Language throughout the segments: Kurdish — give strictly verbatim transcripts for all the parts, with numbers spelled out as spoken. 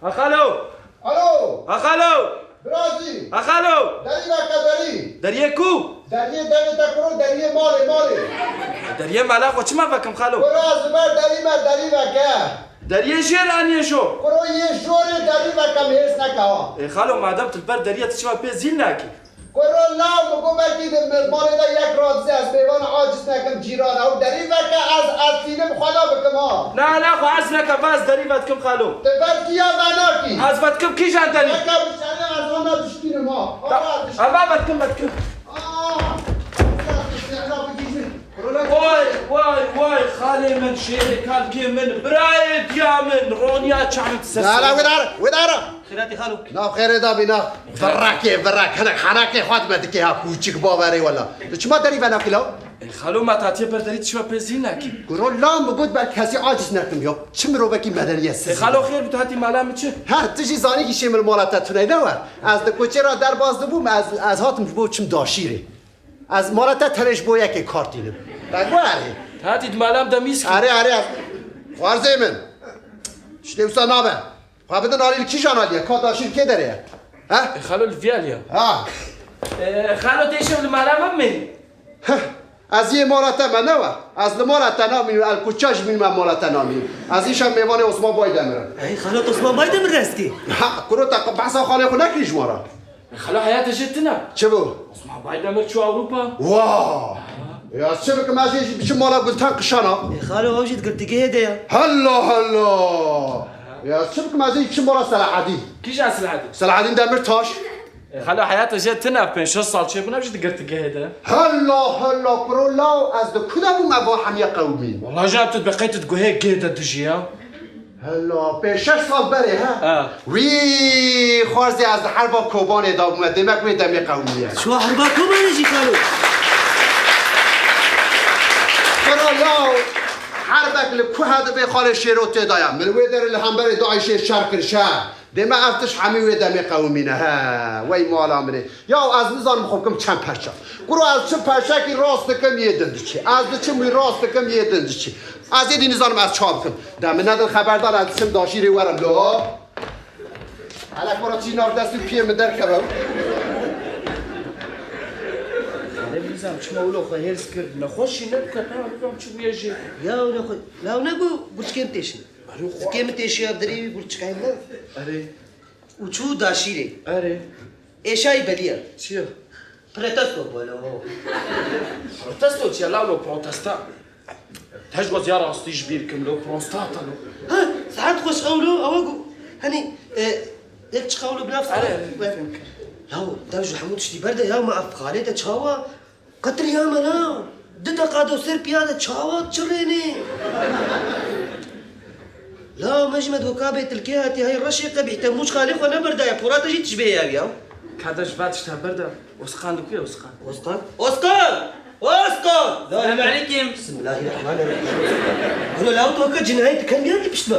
Ha xalo! Alo! Ha xalo! Birazî! Ha xalo! Derî veke derî! Deriyê ku? Deriyê devê te kuro, deriyê malê, malê. Deriyê mala xwe çima vekim xalo? Kuro ez li ber derî me, derî veke. Deriyê jêr an yê jor? Kuro yê jorê, derî veke, hêrs neke ha. Ê xalo, madem tu li ber deriyê tu çima pê zîl nakî? Kuro law, min got belkî di malê de yek radizê, ez mêvan aciz nekim cîran ew derî veke, ez, ez tînim xwe da bikim ha. Na, na, xwe ez neke, va ez derî vedikim xalo. Tu vedikiya venakî. Ez vedikim kîjan derî? Veke bi şerê ez hema diştînim ha. Ta-, Ara diştînim. Hema vedikim, vedikim. Ah! Kuro la Vay, vay, vay, xalê min, şêrê kalkê min, birayê diya min, roniya çamin ser. La, la, wê dara, wê dara. Xêratî xalo. Nav xêrê da bîna. Virekê, virek. Hinek henekê xwe dime dikê ha kûçik baverê wela. Tu çima derî venakî la? E, xalo, ma tatiye ber derî tu çima pê zîl nakî? Kuro la, min got belkî kesî aciz nekim ya. Çi mirovekî medeniyet siz. E, xalo, xêr bi tu hatî mala min çi? Ha, tu jî zanî ki şêmil mala te tune ne we. Ez di koçê ra derbas dibûm, ez, ez hatim ji bo çim daşîrê. Ez mala te tenê ji bo yekê kar tînim. Te got erê. Hatî di mala min de mîsk. Erê, erê. Xwarzê min. Ştê wisa nabe. Xwe bidin alî li kîjan alî ye? Ka daşîr kê derê ye? He? E, xalo li vî alî ye. Ha. E, xalo tê şev li mala min mê. Heh. Ez yê mala te me ne we. Ez li mala te namînim, el kuça jî mînim, em mala te namînim. Ez îşev mêvanê Osman Baydemir im. Ey, xalo Osman Baydemir reskî. Ha, kuro te behsa xalê xwe nekirî ji me re. Xalo, heyata jê tune. Çi bû? Osman Baydemir çû Ewropa. Wa! Ya ez çi bikim, ez jî biçim mala Gulten Qişana. E, xalo, ew jî di girtîgehê de ya. Hella hella! Ya ez çi bikim, ez jî biçim mala Selahedîn. Kîjan Selahedîn? Selahedîn Demirtaş. E, xalo, heyata jê tune, pênc şeş sal çêbûne, ew jî di girtîgehê de. Hella hella, kuro law, ez di ku de bûm, ev hemiye qewimîn? Wela jî tu dibe qey tu di guhê gê de dijî ya. Hela, pênc şeş sal berê, he? Ha. Wî, xwarzê ez di herba Kobanê de bûme, demek wê demê qewimiye. Çawa herba Kobanê jî xalo? Kuro law, herbek li ku hedibê xalê şêro tê de ye. Min wê derê li hemberê DAIŞê şer kir, şer. Dême ev tişt hemî wê demê qewimîne, he. Wey mala min ê. Ya ez nizanim xwe bikim çend perça. Kuro ez çi perçekî rast dikim yê din diçî. Ez diçim wî rast dikim yê din diçî. Ez êdî nizanim ez ça bikim. De min nedin xeberdar ez diçim daşîrê werim lo. Hele kura çî nav dest û piyê min derkeve. Hele bizam çima wilo xwe hêrs kir. Nexweşî nedike, ta bizam çi bûye jê. Ya wilo xwe, la ne gu gurçikê min têşin. Erê xwe. Zikê min têşiya derê wî gurçikayê min. Erê. Û çû daşîrê. Erê. Êşayî bediya. Çi ye? Protesto bû lo. Protesto çi ye la lo, protesta? Te ji waziya rastî ji bîr kim lo, prostata lo. Ha, saet xweş ew lo, ew got, hani, e, yek çiqa lo bila. Erê, erê, fêm kir. Ya, dev ji hemû tiştî berde ya, ma ev xalê te çawa? Qetrîya me la, du deqa do ser piya de çawa çirênê? La me ji me doka bê tilkê hatî, hey reşê qebîh, te mûç xalê xwe nebirdaye, pora te jî tişbê ev ya. Ka de ji va tişta birda, Osqan li ku ye Osqan? Osqan? Osqan! Osqan! Selam aleyküm. Bismillahirrahmanirrahim. Gelo la tu ka cinayet diken geldi pişt me.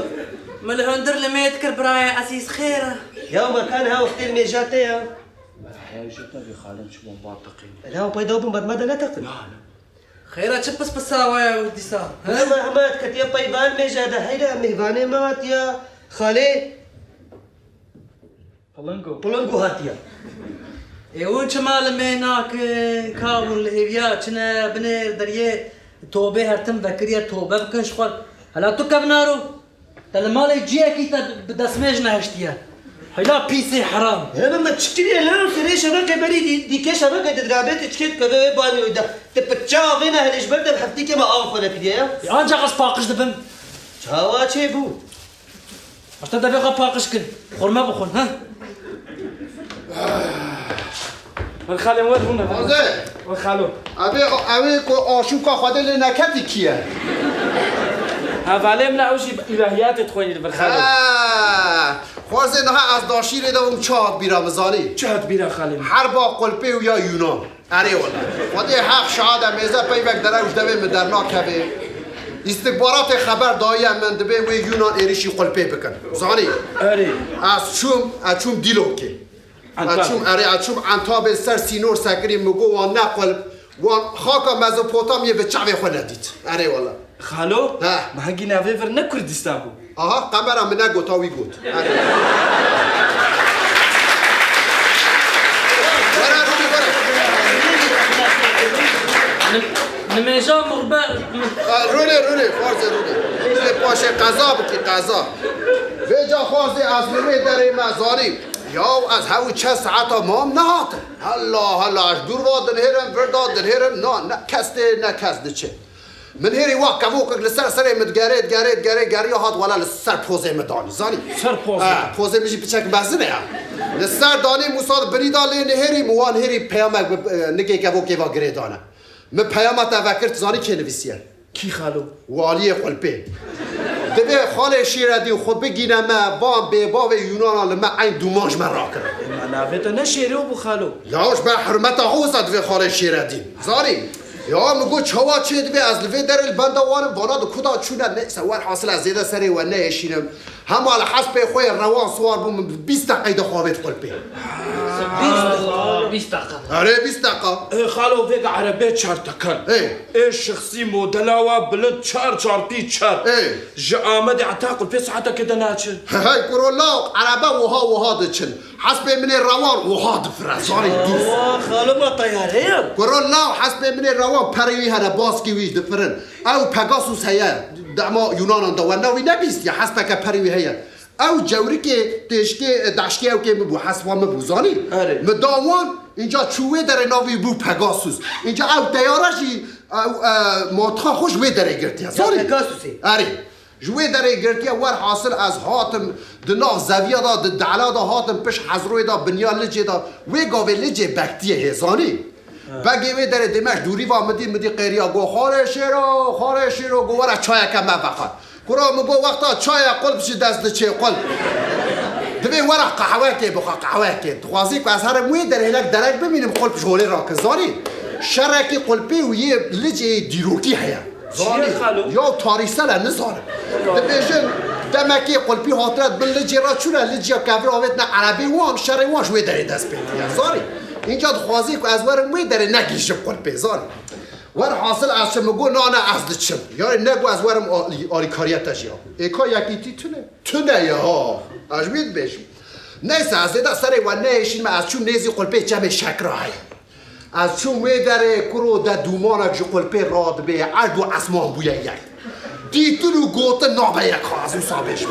Min li hundir li me dikir birayê ezîz xêr e. Ya me kan ha wextê li mêja te ya. Heya ji te vê xalên çi bomba teqîn. Ela payda bûn ber me de neteqin. Na, na. Xêra çi pis pisa waya û dîsa? Hema hema ketiye peyvan mêja de heyra mêvanê me hatiya. Xalê. Pilingo. Pilingo hatiya. Ê hûn çima li me nakin? Ka hûn li hêviya çine binêr deriyê tobê her tim vekiriye tobe bikin ji xwe. Hela tu kevnaro. Te li malê ciyekî te bi destmêj nehiştiye. Heyla pîsê heram. Hebe me çi kiriye lan? Serê şevekê berî dî-, dîkê şevekê didirabê tu çikê dikeve wê banyoyê de. Ti piça avê me helê ji ber te bi heftîkê me av xwe nekiriye ya? E, ancak ez paqij dibim. Çawa çêbû? Ez te devê xwe paqij kir. Xurme bixwin, ha? Vir xalê min, vir bûne, vir. Xwezê. Vir xalo. Evê, evê ku aşûka Xwedê lê neketî kî ye? Hevalê min e, ew jî îlahiyatê dixwînî, vir xalo. Ha. Xwezê niha ez daşîrê de bûm, çi hat bîra min zanî? Çi hat bîra xalê min? Herba Qulpê û ya Yûnan. Erê wele. Xwedê heq şahad e, mêze peyvek derew ji devê min dernakeve. Îstixbaratê xeber dayiye min, dibê wê Yûnan êrişî Qulpê bikin. Zanî? Erê. Ez çûm, ez çûm Dîlokê. Antab. Ez çûm, erê, ez çûm Entabê, ser sînor sekirî, min got wan ne Qulp, wan xaka Mezopotamyê bi çavê xwe nedît. Erê wele. Xalo, he. Me hingî navê vir ne Kurdistan bû. Aha, qemera min negota, wî got. Were, rûnê, were. Nim-, nimêja mixber. A, rûnê, rûnê, xwarzê rûnê. Lê paşê qeza bikî, qeza. Vêca xwarzê ez li wê derê me zanî. Yaw, ez hew çend saeta mam nehatim. Hela, hela, ez dûr va dinihêrim, vir da dinihêrim. Na, ne kes tê, ne kes diçe. Min hêrî wa kevokek li ser serê min digerê, digerê, digerê, geriya hat wela li ser pozê min danî, zanî? Ser pozê? Ha, pozê min jî piçek mezin e ya. Li ser danî, min wisa di binî da lê nihêrî, min wan hêrî peyamek bi, e, nikê kevokê va girê dane. Min peyama te vekir, tu zanî kê nivîsiye? Kî xalo? Waliyê Xulpê. Divê xalê Şêredîn xwe bigîne me, van bêbavê Yûnana li me eyn dûmanj me rakir. Ema navê te ne Şêro bû xalo? Ya ji ber hurmeta xwe wisa divê xalê Şêredîn. Zanî? Ya min got, çawa çê dibe, ez li vê derê li benda wan im, vana di kuda çûne, neyse, werhasil ez zêde serê we neêşînim. Hema li hespê xwe yê rewan siwar bûm, min bi bîst deqeyê de xwe avêt Xulpê. Bîst deqa, bîst deqa. Erê, bîst deqa. Ê, xalo, vêga erebê çar teker. Ê. Ê şexsî modela wa bilind çar çarpî çar. Ê. Ji Amedê heta Xulpê saetekê de naçin. Hey, kuro law, erebe wiha wiha diçin. Hespê min ê rewan wiha difire, zanî dûr. Wa, xalo, ma teyare ye? Kuro law, hespê min ê rewan perê wî hene, baskî wî difirin. Ew Pegasus heye, dema Yunanan de we navî nebîstiye, hespeke perê wî heye. Ew cewrikê têşkê, deşkê ewkê min bû, hespa min bû, zanî? Erê. Min da wan, înca çû wê derê navî bû Pegasus. Înca ew teyare jî, ew, e, mantiqa xwe ji wê derê girtiye, zanî? Pegasusê. Erê. Ji wê derê girtiye, werhasil ez hatim di nav zeviya de, di dehla de hatim, pişt Hezroyê de, binya Licê de, wê gavê Licê bektiyê hê, zanî? Begê wê derê dê me ji dûrî va min dî, min dî qêriya, go, "Xalê Şêro, Xalê Şêro", go, "Were çayeke me vexe." Kuro min go, "Wexta çaya qulp ji dest diçê, qulp. Divê were qehwekê bixe, qehwekê." Dixwazî ku ez herim wê derê hinek derek bimînim, qulp ji holê rakir, zanî? Şerekî Xulpê û yê Licê dîrokî heye. Zanî? Çi ye xalo? Ya tarîsel e, nizanim. Dibêjin, demekê Xulpî hatine di bin Licê re çûne, Licê kevir avêtine erebê wan, şerê wan ji wê derê dest pê kiriye. Zanî? Înca dixwazî ku ez werim wê derê negihîjim Xulpê, zanî? Werhasil ez çim, min got, "Na, ne, ez diçim." Yanî ne ku ez werim alî-, alîkariya te jî ya. Ê ka yekîtî tune? Tune ye ha. Ez ji wî dibêjim. Neyse, ez zêde serê we nehêşînme, ez çûm nêzî Xulpê çemê Şekra heye. Ez çûm wê derê, kuro de dûmanek ji Xulpê radibê, erd û esman bûye yek. Dîtin û gotin nabe yek ha, ez wisa bêjim.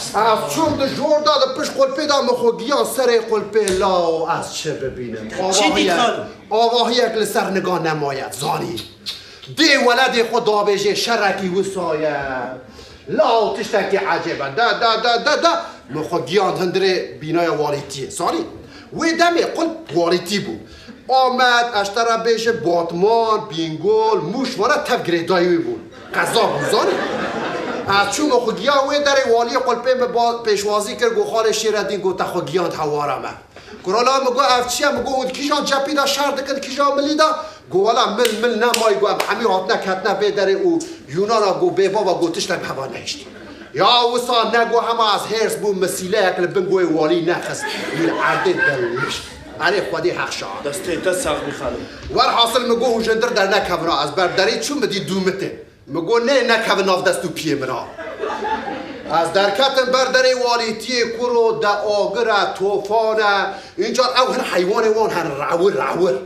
Ez çûm di jor de, di pişt Xulpê de min xwe giyan serê Xulpê, law ez çi bibînim? Çi dît xalo? Avahiyek li ser niga nemaye, zanî. Dê weledê xwe dabêjê, şerekî wisa ye. Law tiştekî ecêb e. De, de, de, de, de. Min xwe giyand hundirê bînaya walîtiyê. Zanî? Wê demê qulp walîtî bû. Amed, ez ji te re bêjim, Batman, Bîngol, Mûş, vana tev girêdayî wî bûn. Qeza bû, zanî? Ez çûm min xwe giya wê derê, waliyê qulpê min ba-, pêşwazî kir, got, "Xalê Şêredîn, got, te xwe giyand hewara me." Kuro la min got, "Ev çi ye?" Min got, "Hûn kîjan cepî de şer dikin, kîjan milî de?" Got, "Wela mil, mil nemayî." Got, "Em hemî hatine ketine vê derê û Yûnana got bê bava got tiştek heva nehiştî." Ya wisa ne got, hema ez hêrs bûm, misîleyek li bin goyê walî nexist. Min erdê delmiş. Erê Xwedê heq şa. Destê te sax bî xalo. Werhasil min got, "Hûn ji hundir dernekevin ha." Ez ber derê çûm, min dî dû mitê. Min got, "Nê, nekevin nav dest û piyê min ha." Ez derketim ber derê walîtiyê, kuro de agir e, tofan e. Înca ew hin heywanê wan hen rewir, rewir.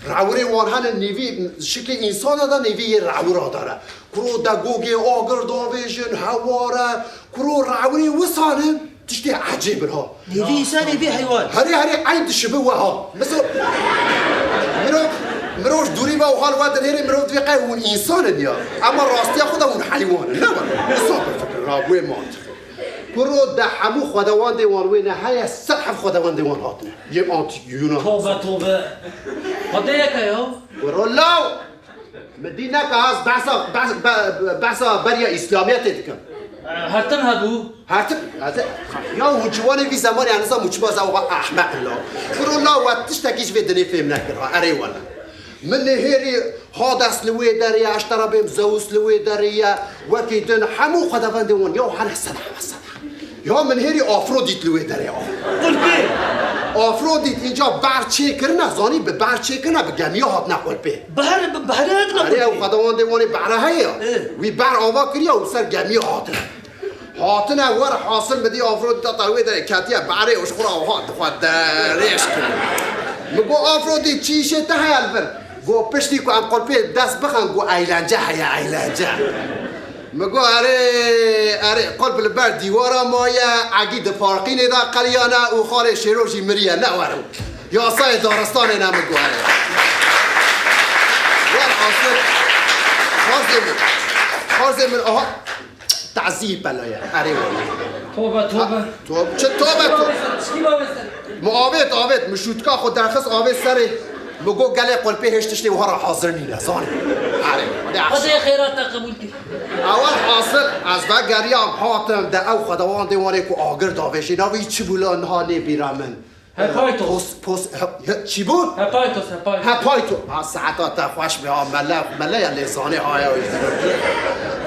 Rewirê wan hene nêvî, şiklê însana de nêvî yê rewira de ne. Kuro de gogê agir davêjin, hewar e. Kuro rewirê wisa ne. Tiştê ecêb in ha. Nêvî însan, nêvî heywan. Herê, herê eyn dişibi we ha. Mesela, mirov, mirov ji dûrî ve û hal we dinêrê, mirov divê qey hûn însan in ya. Ema rastiya xwe de hûn heywan in. Ne we? Wisa bifikir ha, wê mantiqê. Kuro de hemû xwedewandê wan wê ne heye, sed heb xwedewandê wan hatine. Yê antîk Yunan. Tobe, tobe. Xwedê yek e ya. Kuro law! Min dî neka ez behsa, behs-, be-, behsa beriya Îslamiyetê dikim. Her tim hebû. Her tim, ez, ya hûn ciwanê vî zemanê, ez nizam hûn çima ez ew va ehmeq in la. Kuro la we tiştekî ji vê dinê fêm nekir ha, erê wele. Min nihêrî Hades li wê derê ye, ez ji te re bêm Zeus li wê derê ye, wekî din hemû xwedevendê wan ya hene sed hebe sed. Ya min hêrî Afrodît li wê derê ya. Qulpê. Afrodît înca ber çêkirine, zanî bi ber çêkirine, bi gemiya hatine Qulpê. Behr, bi behrê hatine Erê, ew Qulpê. Xwedawandê wan ê behre heye ya. Ê. Wî behr ava kiriya û ser gemiya hatine. Hatine wer hasil mi dî Afrodî da wê derê ketiye berê û ji xwe re wiha dixwe derêj kir. Mi got, "Afrodî, çi îşê te heye li vir?" Got, "Piştî ku em qulpê dest bixin, got, eylence heye, eylence." Mi got, "Erê, erê, qulp li ber dîwara maye, egî di parqînê de qeliyane û xalê Şêro jî miriye, ne werin. Yasayê daristanê ne." Mi got, "Erê." Wer hasil, xarzê min, xarzê min, aha, tazî pelaye, erê were. Tobe, tobe. Tobe, çi tobe, tobe? Çi ma wesel? Mi avêt, avêt, mi şûtka xwe derxist avêt serê. Mi got, "Gelê qulpê hêj tiştê wiha re hazir nîne, zanî." Erê, ne Xwedê xêra te qebûl kir. Ewa hasil, ez vegeriyam hatim de ew xwedawandê wan ê ku agir davêjî. Navê çi bû la niha nê bîra min? Hepaytos. Pos, pos, he, he, çi bû? Hepaytos, hepaytos. Hepayto. Ha, saeta te xweş be, ha, mele, mele ya lê zanê ha ya.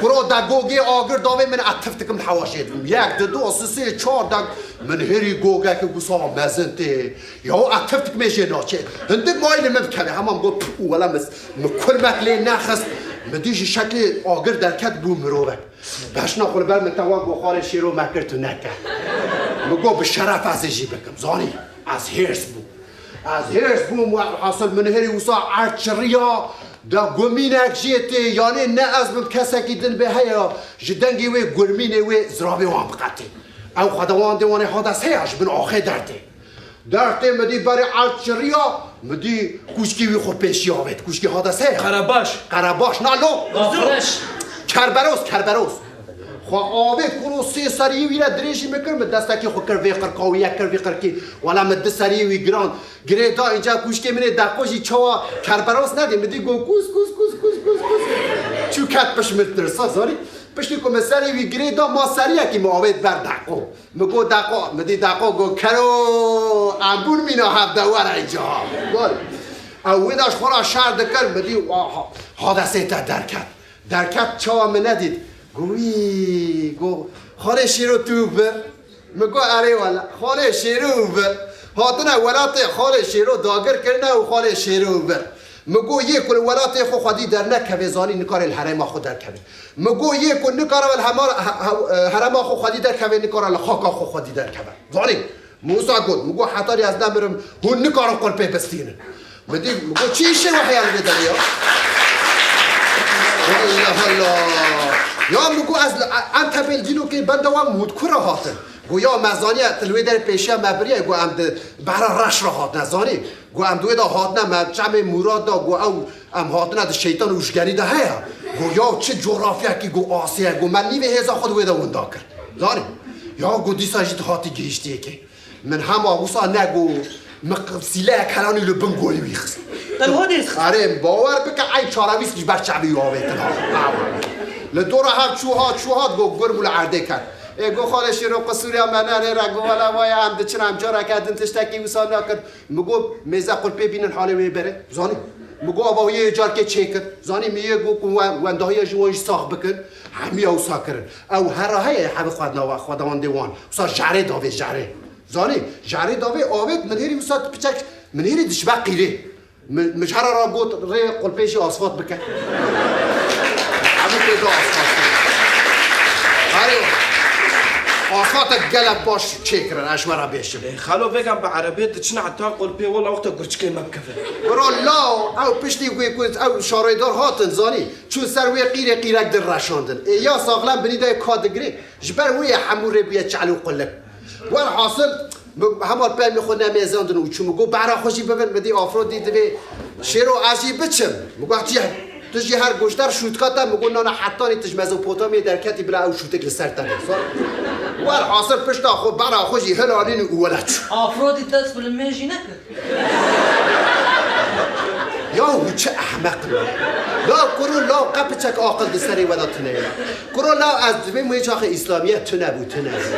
Kuro da gogê agir davê min, ez tif dikim hewa jê dibim. Yek, di, du, sê, sê, çar, dek. Min hêrî gogekî wisa mezin tê. Ya ez tif dikim jê naçê. Hindik mayî li min bikeve. Hema min got, "Pû, wela min, min kurmek lê nexist." Mi dî ji şeklê agir derket bû mirovek. Beşna xwe li ber min te wan got, "Xalê Şêro me kir, tu neke." Mi got, "Bi şeref ez ê jî bikim." Zanî, ez hêrs bûm. Ez hêrs bûm, we hasil min hêrî wisa erd çiriya, da gumînek jê tê, yanê ne ez bim, kesekî din bê heye, ji dengê wê gurmînê wê ziravê wan biqetê. Ew xwedawandê wan ê Hades heye, ji bin axê dertê. Dertê mi dî berê erd çiriya, mi dî kûşkî wî xwe pêşî avêt. Kûşkî Hades heye? Qerebaş. Qerebaş, na lo? Gafreş. Kerberos, Kerberos. Xwe avêt kuro sê seriyê wî re dirêjî mi kir, mi destekî xwe kir vê qirka wî, yek kir vî qirkî. Wela mi di seriyê wî giran. Girê da, înca kûşkê min ê deqo jî çawa Kerberos nedê, mi dî got, "Kûs, kûs, kûs, kûs, kûs, kûs." Çû ket pişt min tirsa, zanî. Piştî ku min serê wî girê da, ma seriyekî mi avêt ber deqo. Mi got, "Deqo." Mi dî deqo got, "Kero, em bûn mîna hevde, were îca." Got. Ew wê de ji xwe re şer dikir, mi dî, wa, ha, Hadesê te derket. Derket, çawa min nedît. Got, "Wî," got, "Xalê Şêro tu bi." Mi got, "Erê wele, Xalê Şêro bi. Hatine welatê Xalê Şêro dagir kirine û Xalê Şêro bi." Mi got, "Yê ku li welatê xwe xwedî dernekeve, zanî nikare li herêma xwe derkeve." Mi got, "Yê ku nikare li hema-, he-, he-, herêma xwe xwedî derkeve, nikare li xaka xwe xwedî derkeve." Zanî, Mûsa got, mi got, "Hetanî ez nemirim, hûn nikarin qulpê bistînin." Mi dî, mi got, "Çi îşê we heye li vê derê ya?" Allah Allah. Ya mi got, "Ez li, em tepê li dînokê benda wan mûdkura hatin." Got, "Ya me zaniye, tu li wê derê pêşiya me biriye," got, "Em di behra reş re hatine, zanî." Got, "Em di wê de hatine, me çemê Mûrad da," got, "Ew em hatine di şeytan û jgenî de heye." Got, "Ya çi cografyekî," got, "asê ye." Got, "Me nîvê hêza xwe di wê de winda kir. Zanî? Ya got, "Dîsa jî tu hatî gihîştiyê kê." Min hema wisa ne got, min sîleyek helanî li bin gorî wî xist. Te li hodê xist? Erê, bawer bike, ey çaravîst ji ber çavî wî avêtin ha. Li dora hev çû hat, çû hat, got, gur bû li erdê ket. Ê, got, "Xalê Şêro, qisûriya me ne rê re," got, "Wela waye, em diçin, em careke din tiştekî wisa nakin." Mi got, "Mêze qulpê bînin halê wê berê." Zanî? Mi got, "Ava yê carkê çêkir." Zanî, mi yê got ku we-, wendahiya ji wan jî sax bikin. Hemiya wisa kirin. Ew hera heye, hevê xwedna-, xwedawandê wan. Wisa jarê davê, jarê. Zanî? Jarê davê avêt, min hêrî wisa piçek, min hêrî dişibe qîrê. Min, min ji hera re got, "Rê qulpê jî asfalt bike." Hemû pê da asfalt kirin. Erê, asfaltek gelek baş çêkirin, ez ji we re bêjim. Ê, xalo, vêgan bi erebê diçin heta qulpê, wela wexta gurçikê me bikevin. Bro, law, ew piştî wê ku ew şarêdar hatin, zanî, çûn ser wê qîrê, qîrek din reşandin. Ê, ya saxlem binî de ka digirê, ji ber wê ye hemû rê bûye çel û qulik. Werhasil, min hema pemê xwe nemêzandin û çû, min got, "Behra xwe jî bibin." Min dî Afrodî divê, "Şêro, ez jî biçim." Min got, "Çi ye? Tu jî her goşder şûtka te." Min got, "Na, na, hetanî tu ji Mezopotamyê derketî, bila ew şûtik li ser te be." Werhasil pişta xwe, behra xwe jî hilanîn û wele çû. Afrodî dest bi limêjî nekir. Ya hû çi ehmeq in. La kuro, la qe piçek aqil di serê we de tune ye. Kuro, la ez dibêm wê çaxê îslamiyet tune bû, tune bû.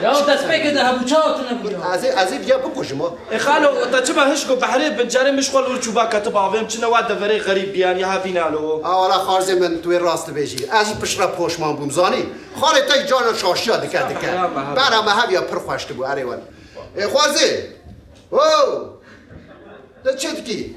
Ya destpêkê de hebû, çawa tune bû ya? Ez ê, ez ê viya bikujim ha. E xalo, te çima hiş got behrê bin, carê min ji xwe li wir çûba ketiba avê, em çine wa deverê xerîb biyan ya, hevî nalo. A wala xarzê min, tu wê rast dibêjî. Ez jî piştre poşman bûm, zanî. Xalê te carna şaşiya dike, dike. Bera me hev ya pir xweş dibû, erê wele. Ê xwarzê! Ho! Te çi dikî?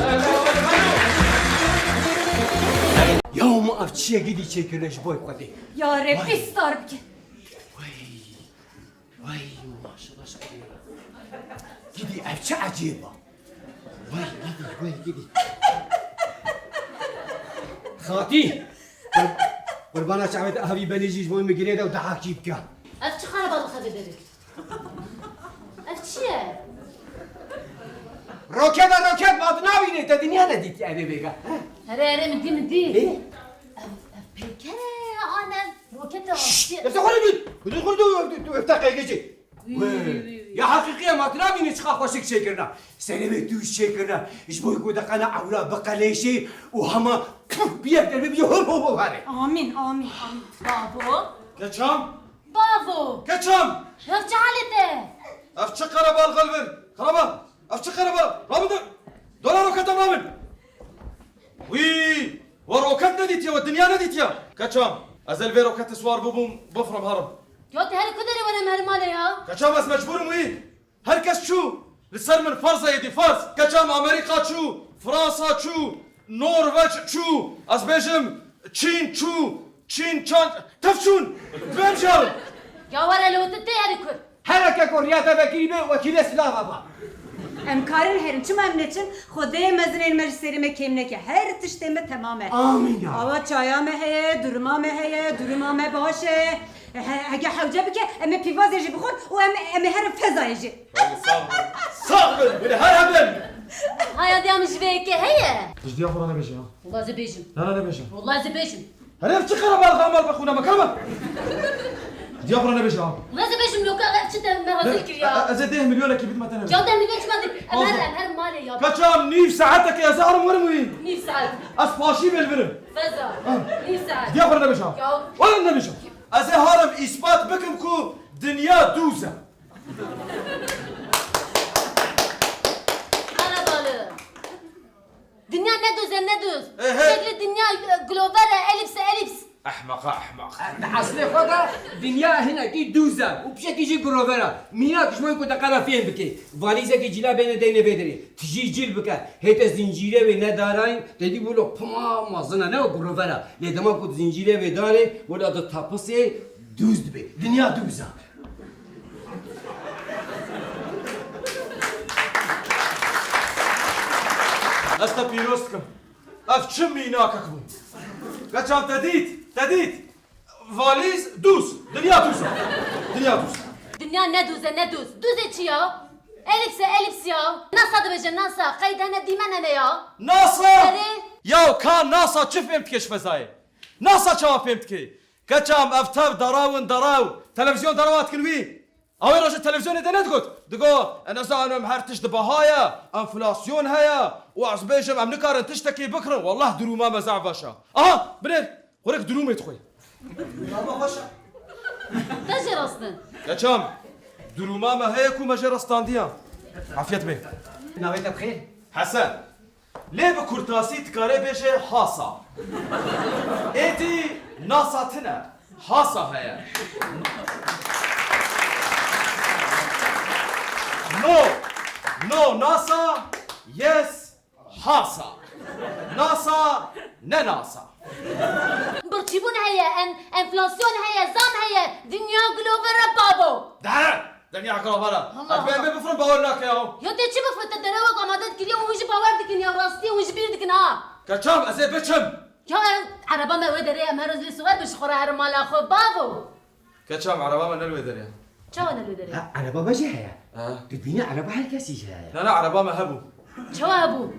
Ya hema ev çi ye gidî çêkirine ji bo Xwedê? Ya Rebbî star bike. Wey, wey, maşallah ji Xwedê. Gidî ev çi ecêb e? Wey, gidî, wey, gidî. Xatî! Qur-, qurbana çavê te, havî benê jî ji bo min girê de û dehakî bike. Ev çi xereba dixebê derê? Ev çi ye? Roket e, roket, ma tu nabînî, te dinya nedîtiye vêga. Here, here, min dî, min dî. Ê? Ev, ev peyker e, an ev roket e. Şşş! Ev te xwe dît. Xwe dît, xwe dît, ev te qey gecê. Wî, wî, wî, wî. Ya heqîqî ye, ma tu nabînî çiqa xweşik çêkirina. Serê wê tûj çêkirina. Ji bo ku deqena ewra biqeleşê û hema puf, bi yek derê bibî hop hop hop herê. Amîn, amîn, amîn. Bavo. Keçam? Bavo! Keçam? Ev çi halê te? Ev çi qerebal xelvir? Qerebal! Ev çi qerebal? Rabin de! Dola roketa rabin! Wî! We roket nedîtiye, we dinya nedîtiye! Keçam! Ez el vê roketê swar bûbûm, bifrim herim. Ya tu her ku derê were mer malê ya? Keçam ez mecbûr im wî! Her kes çû. Li ser min ferz e êdî, ferz. Keçam Amerîka çû, Fransa çû, Norveç çû. Ez bêjim Çîn çû, Çîn çan, tev çûn. Bêm carin. Ya were li tu tê herî kur. Hereke ku riya te vekirî be, wekîlê silava ba. Em karin herin, çima em neçin? Xwedê mezinên me ji serê me kêm neke. Her tiştê me temam e. Amîn ya. Awa çaya me heye, duruma me heye, duruma me baş e. He, hege hewce bike, em ê pîvazê jî bixwin û em, em ê herin fezayê jî. Sax bin. Sax bin. Wile her hebin. Haya diya min ji vê yekê heye. Ji diya xwe re nebêje ya. Wela ez ê bêjim. Na, na, nebêje. Wela ez ê bêjim. Herê ev çi qerebal xemal bixwîne me, keme? Ji diya xwe re nebêje ya. Wela ez ê bêjim, loka ev çi te me rezil kir ya. E, e, ez ê deh milyonekî bidime te nebêje. Ya deh milyon çima dî? Em her, em her malê ya. Keçam nîv saetekê ez ê herim werim wî. Nîv saet. Ez paşî bêl birim. Feza. Ha. Nîv saet. Diya xwe nebêje. Ya. Wala nebêje. Ez ê herim îspat bikim ku dinya dûz e. Qerebalî. Dinya ne dûz e, ne dûz. Ehe. Şeklî dinya, e, glover e, elips e, elips. Ehmeqa, ehmeq. Di eslê xwe de dinya hinekî dûz e û pişekî jî glover e. Mînak ji bo ku te qeda fêm bike. Valîzekî cîla bêne deyne vê derê. Tijî cîl bike. Hê te zincîrê wê nedarayîn, te dî wilo pima mezin e, ne glover e. Lê dema ku tu zincîrê wê darê, wila tu tepisê dûz dibe. Dinya dûz e. Ez te pîroz dikim. Ev çi mînakek bû? Keçam te dît, te dît. Valîz dûz. Dinya dûz e. Dinya dûz. Dinya ne dûz e, ne dûz. Dûz ê çi ya? Elips e, elips ya. Nasa dibe Ji NASA, qeyd hene dîmen hene ya. NASA! Erê. Yaw ka NASA çi fêm dike ji fezayê? NASA çawa fêm dike? Keçam ev tev daraw in daraw. Televizyon darawa dikin wî. Ew ê roje televizyonê de nedigot. Digo, e, nizanim her tişt di baha ye, enflasyon heye û ez bêjim em nikarin tiştekê bikirin. Wallah dirûma me zaf baş e. Aha, binêr. Xurek dirûmê dixwe. Ama baş e. Te jê rastin. Keçam. Dirûma me heye ku me jê rastandiya. Afiyet be. Navê te bi xêr? Hesen. Lê bi kurtasî dikare bêje hasa. Êdî NASA tine. Hasa heye. No. No NASA. Yes. Hasa. NASA. Ne NASA. Birçîbûn heye, en-, enflasyon heye, zam heye. Dinya gilovera babo. Dere. Dinya gilovera. Allah Allah. Em ê bifrin bawer nake ya. Ya tê çi bifrin? Te derew wek amade dikiriye û hûn jî bawer dikin ya, rastiyê hûn ji bîr dikin ha. Keçam, ez ê biçim. Ya ev ereba me wê derê ye, em her roz lê siwar bin ji xwe re herin mala xwe, bavo. Keçam, ereba me ne li wê derê ye. Çawa ne li wê derê ye? Ha, ereba me jî heye. Ha. Tu dibînî ereba her kesî jî heye. Na, na, ereba me hebû. Çawa hebû?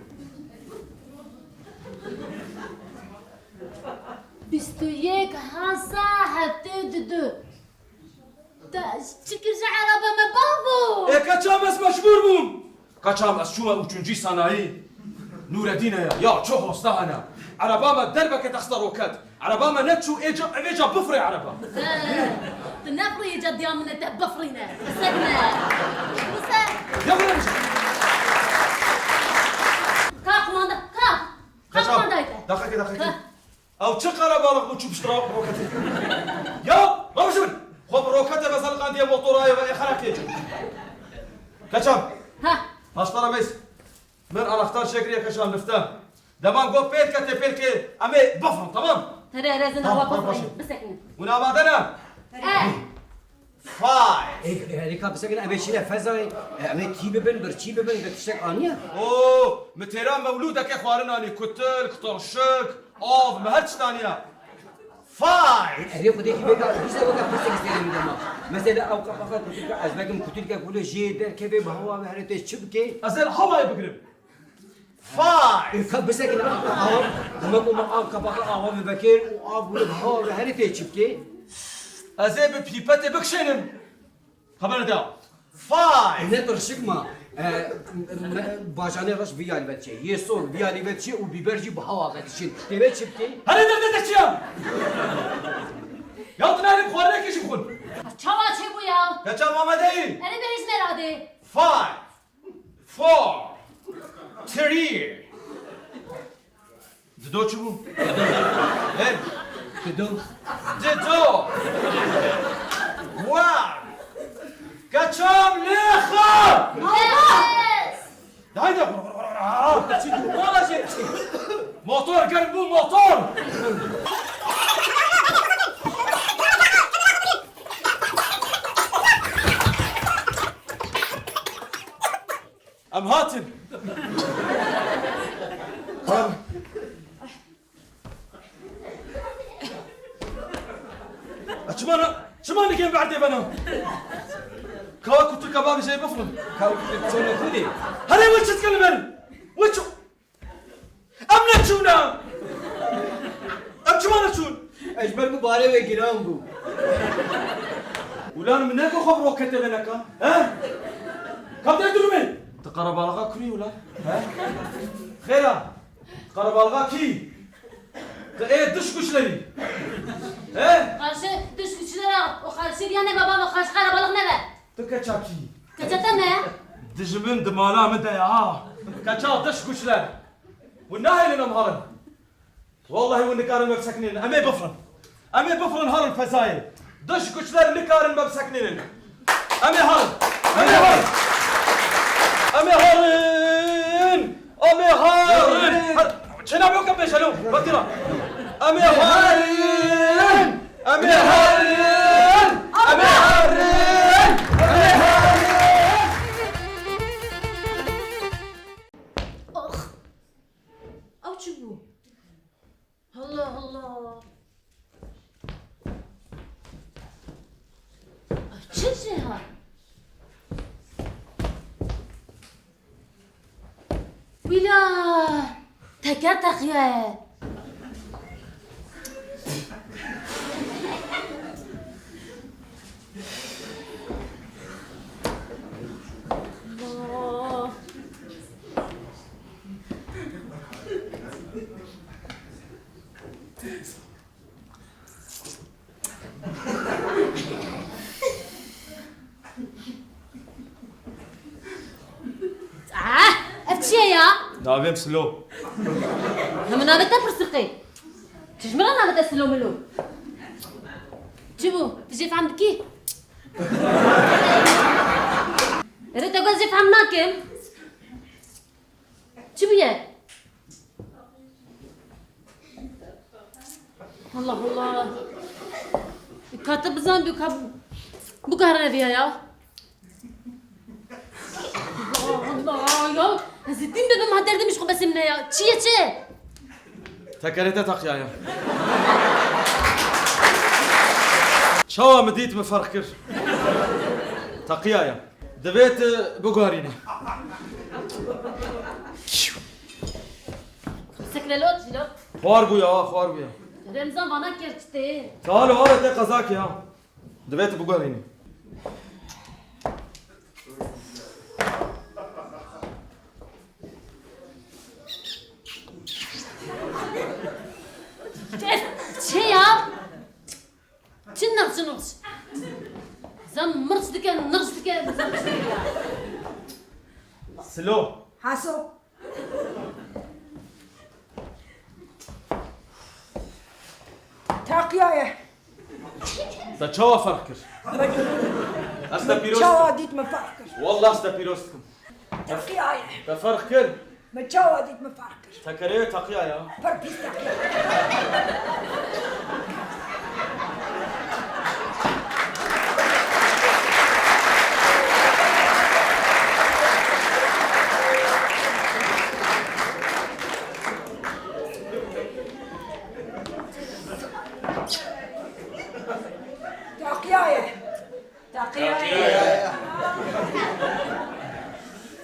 Bîst û yek hasa heftê û du. Te çi kir ji ereba me bavo? Ê, keçam ez mecbûr bûm. Keçam ez çûme û çûncî sanayî. Nûredîn heye. Ya çi hosta hene. Ereba me derbeke texte roket. Ereba me neçû êca, evêca bifirê ereba. He, tu nefirî êca diya min e, te bifirîne. Pisek ne. Wise. Ya bire. Ka qumanda, ka. Ka qumandayê te. Daqiqe, daqiqe. Ka. Ew çi qerebalix bû çû pişt ra-, roketê? Ya, rewşin! Xwe bi roketê ve zeliqandiye motorayê ve ê xerekê. Keçam. Ha. Paştara meys. Min anahtar çêkiriye keçam lifte. Deman got pêl ke tê pêl ke em ê bifrin, tamam? Here, here, zina. Tamam, wa tamam, bifrin. Bisekinin. Hûn amade ne? He. Five. Ê, herî ka bisekine, em ê çîne fezayê, em ê tî bibin, birçî bibin, bi tiştek aniye? Oo, mi têra mewlûdeke xwarin anî, kutilk, tirşik, av, mi her tişt aniye. Five. Erê xwedê tî bêka, dîsa weke pirsek sêrê min dema. Mesela ew qepaxa kutilka, ez vekim kutilke kule jê derkeve bi hewa ve herê tê çi bike? Ez ê li hewayê bigirim. Five. Ê, ka bisekine, av, demek û me av, kapaxa ava vevekir û av wile bi hava ve herê tê çi bike? Ez ê bi pîpetê bikişênim. Xeber da. Five. Ne tirşik ma. E, me, bajanê reş vî alî ve diçe. Yê sor vî alî ve diçe û bîber jî bi hava ve diçin. Tê ve çi bike? Herê de de de çi ya? Ya tu nayê xwarinekê jî xwin. Çawa çêbû ya? Keçam amade yî. Erê bêjne radê. Five. Four. Three. Dido çi bû? He? Dido. Dido. One. Keçam lêxa. Yes. Haydi. Motor germ bû, motor. Em hatin. A çima na, çima nikên bi erdê bena? Kawa kutu kebabî jê bifrin. Kawa kutu çone kudê. Hadi wî çi dikin li ber? Wî çi? Em neçûne! Em çima neçûn? Ez ji ber ku barê wê giran bû. Ulan min neke xwe bi roketê ve neka, he? Kam te durumê? Tu qerebalixa kurî ulan, he? Xêra, tu qerebalixa kî? Tu ê diş guçlerî, he? Qarşı dış güçlere o karşı bir yana baba ve karşı karabalık ne be? Tu keça kî? Keça te me? Dijmin di mala min de ya. Keça diş guçler. Hûn nahêlin em herin. Wallahî hûn nikarin me bisekinînin. Em ê bifrin. Em ê bifrin herin fezayê. Diş guçler nikarin me bisekinînin. Em ê herin. Em ê herin. Em ê herin. Em ê herin. Her, çêna bê weke bêje lo. Batîra. Em ê herin. Em ê herin. Em ê herin. Em ê herin. Ax. Ew çi bû? Allah Allah. Ay, çi jê hat? Bila, teker teqiyaye. Ah, ev çi ye ya? Navê min Silo. Hemû navê te pirsiqê. Tu ji min re navê te Silo Milo. Çi bû? Tu jê fehm dikî? Erê te got jê fehm nakim. Çi bûye? Allah Allah. Ka te bizan bû ka bû ka reviya ya. Allah Allah ya. Ez ê dîn bibim ha derdê min ji xwe besim ne ya. Çi ye çi? Tekerê te teqiyaye. Çawa min dît min ferq kir. Teqiyaye. Divê tu biguherînî. Siklelot jî lo. Xwar bû ya, xwar bû ya. Remzan vana kir çi tê. Tal û halê te qezak ya. Divê tu biguherînî. Çi ya? Çi nirç nirç? Zem mirç dike, nirç dike, zem çi dike? Silo. Haso. Teqiyaye. Te çawa ferq kir? Ez te pîroz Çawa dikim. Dît min ferq kir. Wallah ez te pîroz dikim. Teqiyaye. Te ferq kir. Min çawa dît min ferq kir. Tekerê wê teqiya ya. Pir pîs teqiya. Teqiya ye. Teqiya ye.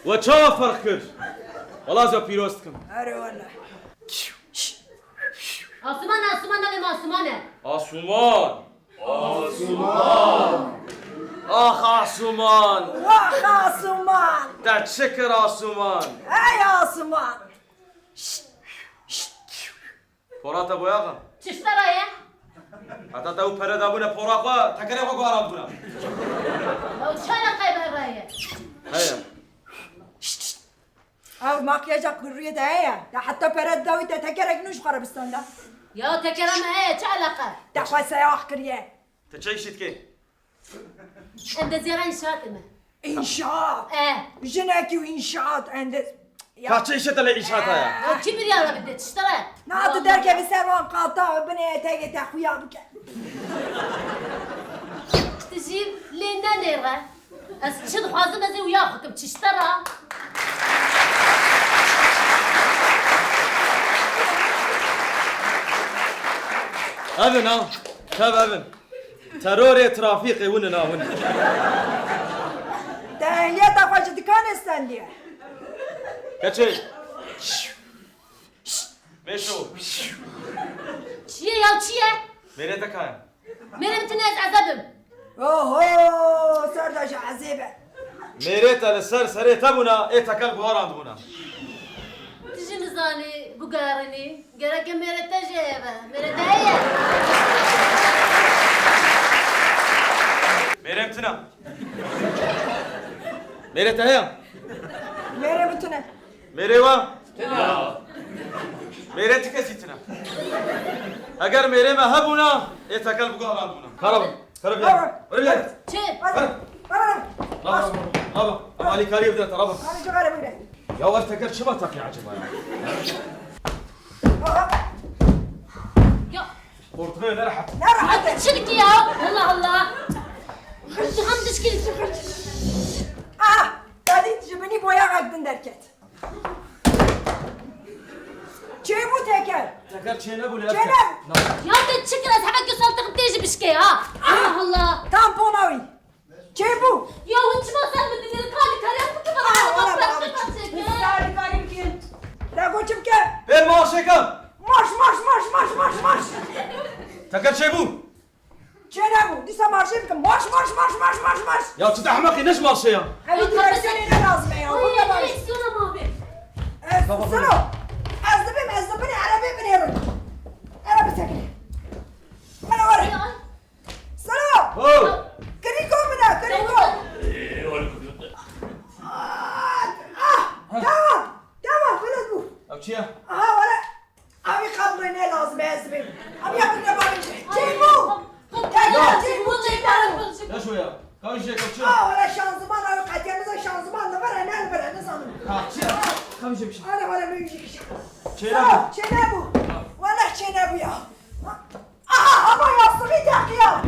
We çawa ferq kir? Wela ez we pîroz dikim. Erê wele. Asuman, Asuman, navê me Asuman e. Asuman. Asuman. Ax Asuman. Wax Asuman. Te çi kir Asuman? Ey Asuman. Pora te boyax e? Çi ji te re ye? Heta te ew pere dabûne pora xwe, tekerê xwe guherandibûne. Ew çi eleqeyê bi hev re ye? Heye. Ew makyaja ku rûyê te heye. Te heta pere dawî te tekerek nû ji xwe re bistanda. Ya tekera me heye, çi eleqe? Te xwe seyax kiriye. Te çi îşî dikê? Endezyara înşaatê me. Înşaat? E. Jinekî û înşaat endez-, ya. Ka çi îşê te lê înşaata ye? Ya kî biryara bide, tişta re? Na tu derkevî ser wan qata, binê etegê te xuya bike. Tu jî lê nenêre. Ez çi dixwazim, ez ê uya xwe kim, tişta re. Evin ha, tev evin. Terorê trafîkê win in a win. Te ehliyeta xwe ji dikanê stendiye. Keçê. Mêşo. Çi ye ya, çi ye? Mêrê te ka ye? Mêrê min tune, ez ezeb im. Oho, ser de jî ezêb e. Mêrê te li ser serê te bûna, ê tekel guherandibûna. Tu jî nizanî, guherînî. Gereke mêrê te jî heye be. Mêrê te heye? Mêrê min tune. Mêrê te heye? Mêrê min tune. Mêrê we? Tune. Mêrê ti kesî tune. Eger mêrê me hebûna, ê tekel biguherandibûna. Kara bin. Kara bin. Kara bin. Kara bin. Çi? Kara bin. Kara bin. Raba, raba. Em alîkariyê bidin te, raba. Hadi cigare bigre. Ya ev teker çima teqî acaba ya? Ya. Portföyü ne rahat. Ne rahat. Hadi çirki ya. Allah Allah. Hırçı ham dişki. Ah, dadî ji binî boyaxek din derket. Çêbû teker. Teker çênebû lê. Çêne. Ya te çi kir, ez hema gösterdim tê jî bişkê ha. Allah Allah. Tampona wî. Çêbû? Ya hûn çima ser min dinêrin? Ka alîkarî bikin bana. Ah, wala bana. Ser alîkarî bikin. Marşê ke! Marş, marş, marş, marş, marş, marş! Teker çêbû? Çênebû. Dîsa marşê bikim. Marş, marş, marş, marş, marş, marş! Ya çi te ehmeqî, ne ji marşê ya? Evî direksiyonê ne lazim e ya. Ay, bu kadar. Direksiyona ma be. Ez Tamam, Silo. Ez dibim, ez dibim, erebê binêrim. Ere bisekine. Ere, ere. Ay, ay. Silo! Ho! Kirîko min e, kirîko! Ah, ah, tamam, tamam, xelas bû. Ev çi ye? Aha, wele, ev ê qebrê ne lazim e, ez dibêm. Ev ya min ne bavê çê. Çê bû! Çê bû, çê bû, çê bû. Ne şu ya? Ka jê ka çi? Ah, wele şanzıman, ev qetiye, niza şanzıman li vir e, ne li vir e, nizanim. Ha, çi ye? Ka jê bir şey. Ana, wele, ne jê bir şey. Çê Silo, ne bu? Çê ne bu? Ha. Wele çê ne bu ya? Aha, ama yastığı teqiya.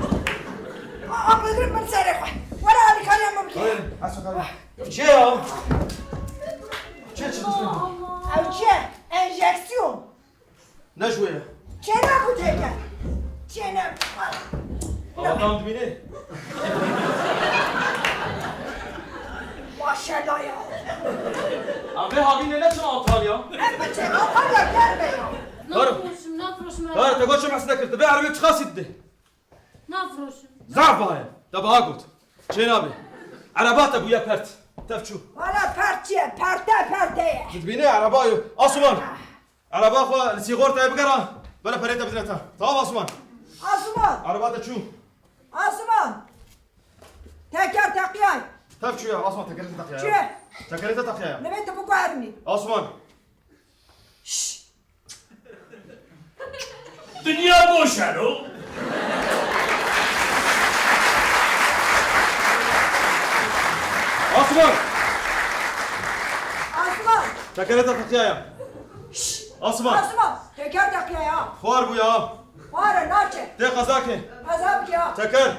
Aa, bildirim min serê xwe. Were alîkariya min bike. Hayır, Hasan abi. Çi ya? Çi, çi, çi? Ew çi ye? Enjeksiyon. Ne şu ya? Çêne bu teke. Çêne. Ama tam dibine. Maşallah ya. Abi, abi ne, ne çın Antalya? Hep çın Antalya, gelme ya. Nafiroşim, nafiroşim. Dar, te goçum aslında kırdı. Be arabaya çıkarsın de. Nafiroşim. Zaf baha ye. Te baha got. Çê nabe. Araba te bûye pert. Tev çû. Wala pert çi ye? Perte perte ye. Dibîne araba yo. Asuman. Araba xwe li sîgortayê bigera. Bela perê te bidine te. Tamam Asuman. Asuman. Araba te çû. Asuman. Teker teqiyay. Tev çû ya. Asuman tekerê te teqiya ya. Çi? Tekerê te teqiya ya. Nebe te biguherînî. Asuman. Şşş. Dinya boş e lo. Asuman! Asuman! Tekerê te teqiya ya. Şşş! Asuman! Asuman! Teker teqiya ya. Xwar bû ya. Xwar e, naçe. Tê qeza ke. Qeza bike ya. Teker.